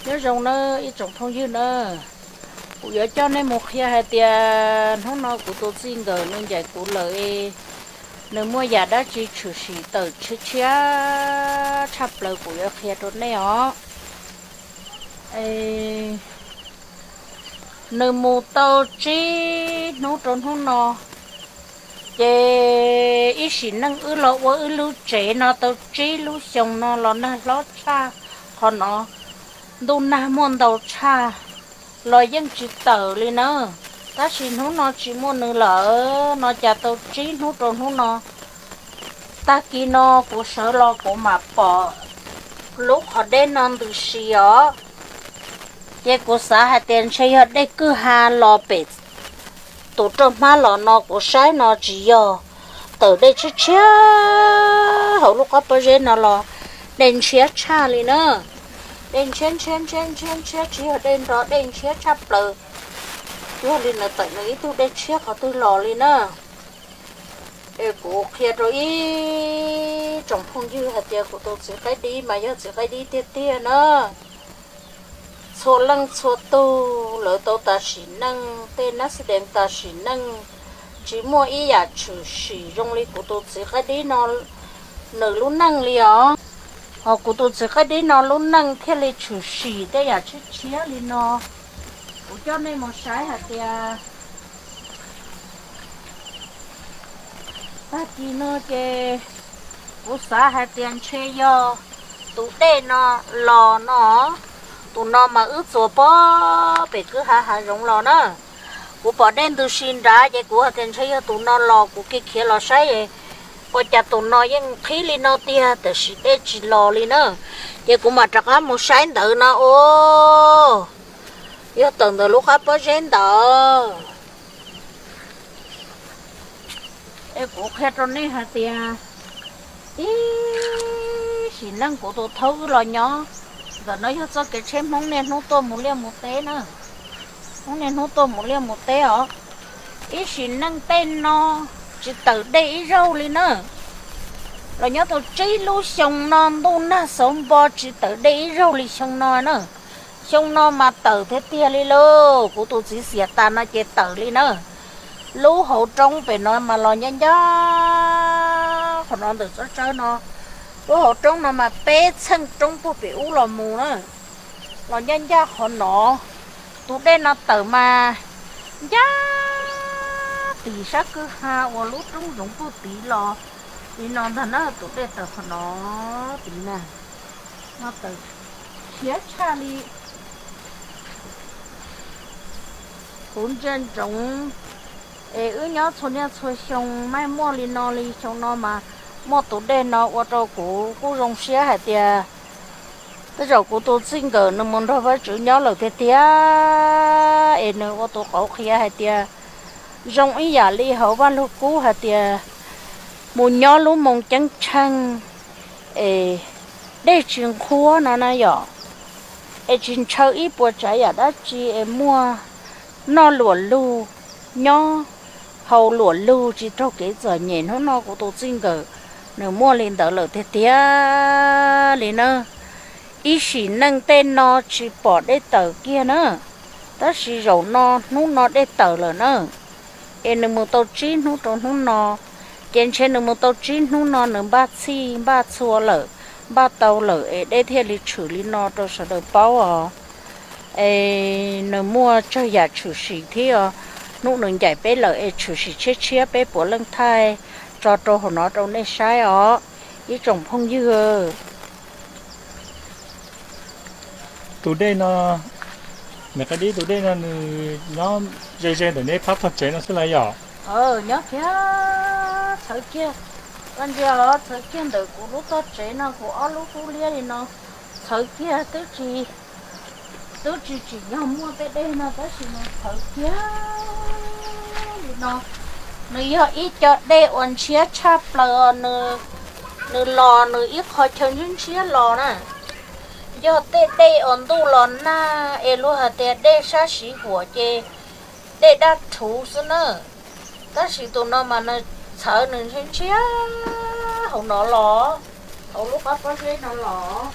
Nyob zoo nawb ib tsoom phooj ywg na, kuv yuav coj nej mus qhia hais tias hnub no kuv tus txij nkawm nws ncaim kuv lawm, nws muaj yam dab tsi tshwm sim tawm tshiab tshiab tshaj plaws kuv yuav qhia rau nej os. Nws mus tau tsib hnub rau hnub no, ces ib sim neej wb los ua wb lub tsev no tau tsib lub xyoo no los nag hlob tshaj qhov no, ntuj nag muaj ntau tshaj los yeej tsis tawm li na. Tab sis hnub no tsis muaj nws lawm no cas tau tsib hnub rau hnub no, tag kis no kuv sawv los kuv mam pom lub qhov dej no ntws si os. Ces kuv xav hais tias ntshe yog dej kwj ha los pem tus roj hmab los no kuv saib no tsis yog, tawm dej tshiab tshiab hauv lub qab pob zeb no los dej ntshiab tshaj li na. Dej ntshiab ntshiab ntshiab ntshiab ntshiab tsis yog dej nrog dej ntshiab tshaj plaws, yog li nws tawm nws ib tug dej tshiab qhov twg los li na. Es kuv qhia rau ib tsoom phooj ywg hais tias kuv tus txiv qaib dib mas yog txiv qaib dib tiag tiag na. Txhua leej txhua tug lawv tau tas sim neej, tej nab xi dees tas sim neej, tsis muaj ib yam tshwm sim zoo li kuv tus txiv qaib dib no nws lub neej li os. Ho kuv tus txiv qaib dib no lub neej thiaj li tshwm sim tej yam tshiab tshiab li no. Kuv coj nej mus saib hais tias tag kis no ces kuv xav hais tias ntshe yog tus dej no los no, tus no mas wb txuas pob pem kwj ha hav zoov los na. Kuv pom dej ntws si nrad ces kuv hais tias ntshe yog tus no los, kuv khiav khiav los saib, ua cas tus no yeej qhib li no tiag tiam sis dej tsis los li na. Ces kuv mam rov qab mus saib ntawd no os, yog tawm ntawm lub qab pob zeb ntawd. Es kuv qhia rau nej hais tias ib sim neej kuv tus thaub wb los nyob, ntawm no yog txoj kev tsheb Hmoob niaj hnub tuaj mus liaj mus teb na. Hmoob niaj hnub tuaj mus liaj mus teb os. Ib sim neej tej no tsis tawm dej ib zaug li na. Los nyob tau tsib lub xyoo no ntuj nag xauv npo tsis tawm dej ib zaug li xyoo no na. Xyoo no mas tawm tiag tiag li lauj, kuv tus txiv xiam tas no ces tawm li na. Lub hauv roob pem no mas los ncaj ncaj qhov no ntawm tsob tsawb no. Lub hauv roob no mas peb txheej roob puag pem ub los mus na, los ncaj ncaj qhov no. Tus dej no tawm mas ncaj tim sab kwj ha uas lub roob zoov puag tid los li no ntag na. Tus dej tawm qhov no tid na, no tawm khiav tshaj li. Kuv ntsia ntsoov es wb nyob txhua niaj txhua xyoo mas muaj li no li, xyoo no mas muaj tus dej no ua rau kuv kuj zoo siab hais tias tej zaum kuv tus txij nkawm nws mus nrog Vajtswv nyob lawm tiag tiag, es nws ua tus qauv qhia hais tias zoo ib yam li hauv Vaj Lug Kub hais tias mus nyob lub moo ceeb tsheej es dej tsis nqhuab no na yom, es tsis ntshaw ib puas tsav yam dab tsi es muaj noj luam lug, nyob haus luam lug tsis raug kev txom nyem. Hnub no kuv tus txij nkawm nws muaj li ntawd lawm tiag tiag li na. Ib sim neej tej no tsis pom dej tawm kiag na, tab sis zaum no hnub no dej tawm lawm na. Es nws mus tau tsib hnub rau hnub no, ces ntshe nws mus tau tsib hnub no nws npaj txhij npaj txhua lawm, npaj tau lawm es dej thiaj li tshwm li no rau sawv daws paub os. Es nws muaj tsawg yam tshwm sim thiab os. Hnub nws ncaim peb lawm es tshwm sim tshiab tshiab peb puav leej thaij tso rau hauv no rau nej saib os, ib tsoom phooj ywg. Tus dej no, niam Qaib Dib, tus dej no nws nyob ze ze ntawm neb phab tog tsev no xwb los yom? Nyob kiag, txhawv kiag, koj ntsia os, txhawv kiag ntawm kuv lub tog tsev no, kuv ob lub kub liab li no, txhawv kiag twb tsis, twb tsis tsim nyog muaj tej dej no tab sis nws txhawv kiag li no. Nws yog ib co dej uas ntshiab tshaj plaws os, nws los nws ib qho chaw ntshiab ntshiab los na. Yog tej dej uas ntuj los nag es luag hais tias dej sab siv huam ces dej daj rhuv xwb na. Tab sis tus no mas nws txhawv nws ntshiab ntshiab hauv no los, hauv lub qab pob zeb no los.